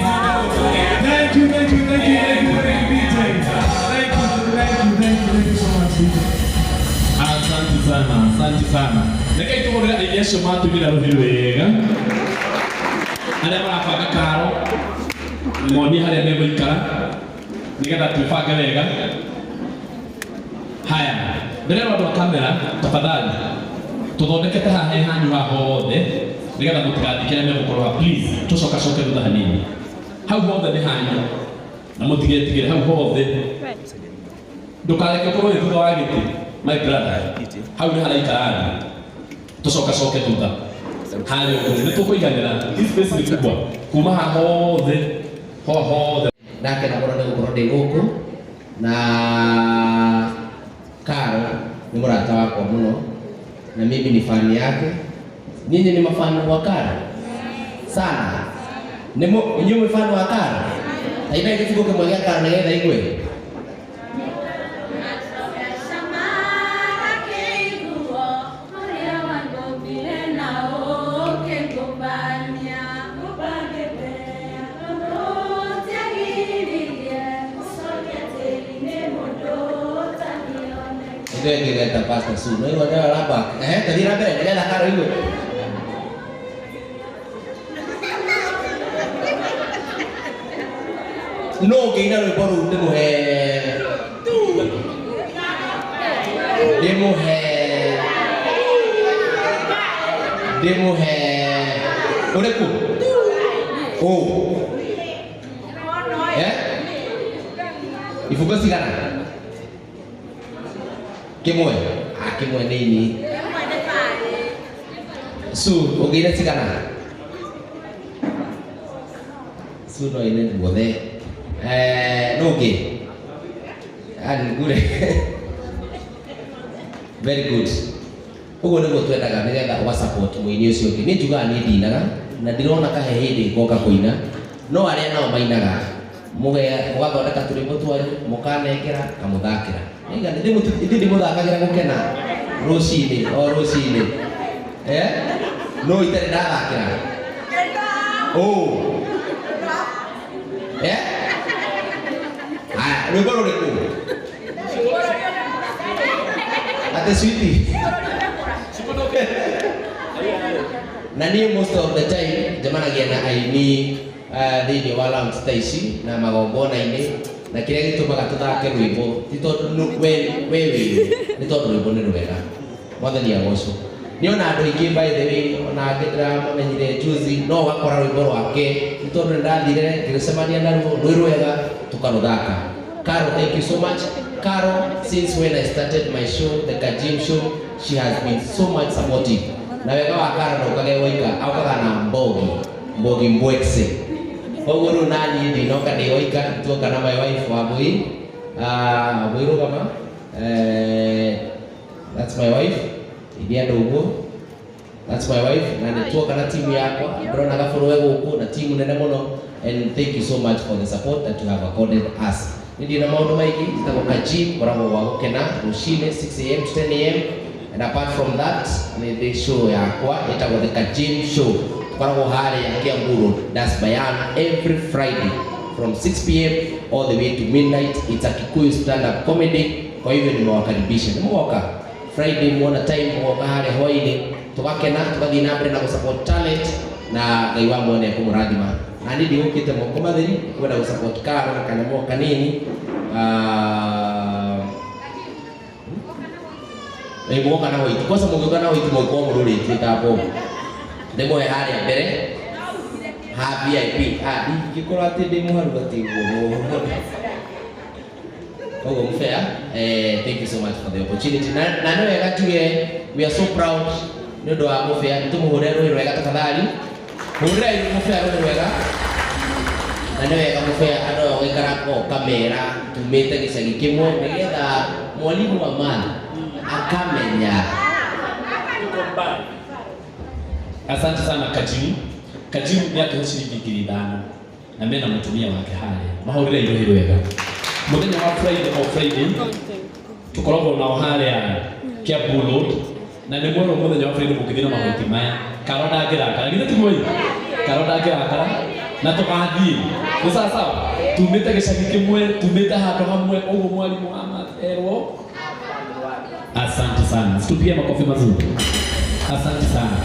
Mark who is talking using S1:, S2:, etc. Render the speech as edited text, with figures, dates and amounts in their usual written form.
S1: Thank you, thank you, thank you, thank you, thank you, DJ. Thank you, thank you, thank you, thank you so much, DJ.
S2: Asante sana, asante sana. Reke tũhũrĩre aini acio matũmĩra rũhĩ wega arĩa marabanga karo monie harĩa megũikara nĩgetha twĩbange wega. Haya, ndĩrerwo andũ a kamera, tafadhali tũthondekete haha he hanyu haha hothe nĩgetha mũtigathikĩre megũkorwo haha. Please tũcokacoke thutha hanini, hau hothe nĩ hanyu na mũtigetigĩre, hau hothe ndũkareke ũkorwo wĩ thutha wa gĩtĩ, my brother, hau nĩ haraikara andũ. Tũcokacoke thutha harĩa ũguo nĩ tũkũiganĩra. Hii space nĩ kubwa kuma haha hothe ho hothe.
S3: Ndakena mũno nĩ gũkorwo ndĩ gũkũ na Karo nĩ mũrata wakwa mũno na mimi ni fani yake. Nyinyi ni mafani wa Karo sana? Nĩ inyuĩ mwĩ fani wa Karo? Ta inai gĩbungo kĩmwe gĩa Karo nĩgetha igue. Ithuĩ ngĩgeta Pastor Sue no igua nĩwe ũramba tathiĩ na mbere nĩgetha Karo igue. No ũngĩina rwĩmbo rũu ndĩmũhe ndĩmũhe ndĩmũhe ũrĩkũ ũ eh ibungo cigana? Kĩmwe. Ah, kĩmwe nĩ ini. Su ũngĩina cigana? Su no ine guothe. No ũngĩ ngure. Very good. Ũguo nĩguo twendaga nĩgetha ũga support mũini ũcio ũngĩ. Niĩ njugaga niĩ ndinaga na ndirona kahe hĩndĩ ngoka kũina, no arĩa nao mainaga mũgathondeka tũrwĩmbo twanyu mũkanengera ngamũthakĩra. Ithuĩ ndimũthakagĩra gũkena rũcinĩ o rũcinĩ, eh no itarĩ ndathakĩra ũ eh haya rwĩmbo rũrĩkũ? Atĩ switi. Na niĩ most of the time njemanagia na aini thĩinĩ wa lounge ta ici na magongona-inĩ, na kĩrĩa gĩtũmaga tũthake rwĩmbo ti tondũ we we wĩ nĩ tondũ rwĩmbo nĩ rwega. Mwathani agocwo. Nĩ ona andũ aingĩ, by the way, ona angĩ ndĩramamenyire juzi, no ũgakora rwĩmbo rwake nĩ tondũ nĩ ndathire ngĩcemania naruo rwĩ rwega, tũkarũthaka. Caro, thank you so much. Caro, since when I started my show, the Kajim Show, she has been so much supportive. Na wega wa Caro ndũkage woika, aukaga na mbogi, mbogi mbwekse. Koguo rĩu naniĩ ndinoka ndĩ woika, tuoka na my wife Wambui. Wambui rũgama. That's my wife. Iria ndũngũ. That's my wife. Na nĩ tuoka na timu yakwa. Ndĩrona gabũrũwe gũkũ na timu nene mũno. And thank you so much for the support that you have accorded us. Nĩ ndĩ na maũndũ maingĩ, njĩtagwo Kajim, ngoragwo gwa gũkena rũcinĩ 6 a.m. to 10 a.m. And apart from that, nĩ ndĩ show yakwa ĩtagwo The Kajim Show. Tũkoragwo harĩa Kiambu Road, Das Bayan, every Friday from 6 p.m. all the way to midnight. It's a Kikuyu stand-up comedy. Kwa hivyo nimewakaribisha. Nĩ mũgoka Friday, muona time mũgoka harĩa hwaĩ-inĩ, tũgakena, tũgathiĩ na mbere na gũsupport talent, na Ngai wa mwene ekũmũrathima. Na niĩ ndigũkĩte moko matheri, kwenda gũsupport Karo na kanyamũ kanini. Mũgoka na white. Kwanza mũgĩũka na white mũgĩkorwo mũrũrĩtie ta bomu. Ndĩmũhe harĩa mbere ha VIP. Ah, ndingĩkorwo atĩ ndĩ mũharu atĩ ũguo. Koguo Mufea, thank you so much for the opportunity. Na nĩ wega tuge we are so proud nĩ ũndũ wa Mufea. Nĩ tũmũhũre rũĩ rwega tafadhali. Hũrĩrai Mufea rũĩ rwega. Na nĩ wega Mufea andũ aya gũikara o kamera tumĩte gĩcagi kĩmwe nĩgetha mwalimu wa math akamenya.
S2: Asante sana Kajimu. Kajimu nĩ atũhe ciringi 5,000 na mena mũtumia wake harĩa. Mahũrĩre irohi rwega. Mũthenya wa Friday, o Friday tũkoragwo nao harĩa Kiambu Road, na nĩ mwerwo mũthenya wa Friday mũngĩthiĩ na mahuti maya Karo ndangĩrakara. Githĩ tiguo ĩ? Karo ndangĩrakara na tũgathiĩ. Nĩ sawa sawa. Tumĩte gĩcagi kĩmwe, tumĩte handũ hamwe, ũguo mwarimũ wa math erwo. Asante sana. Situpie makofi mazuri. Asante sana.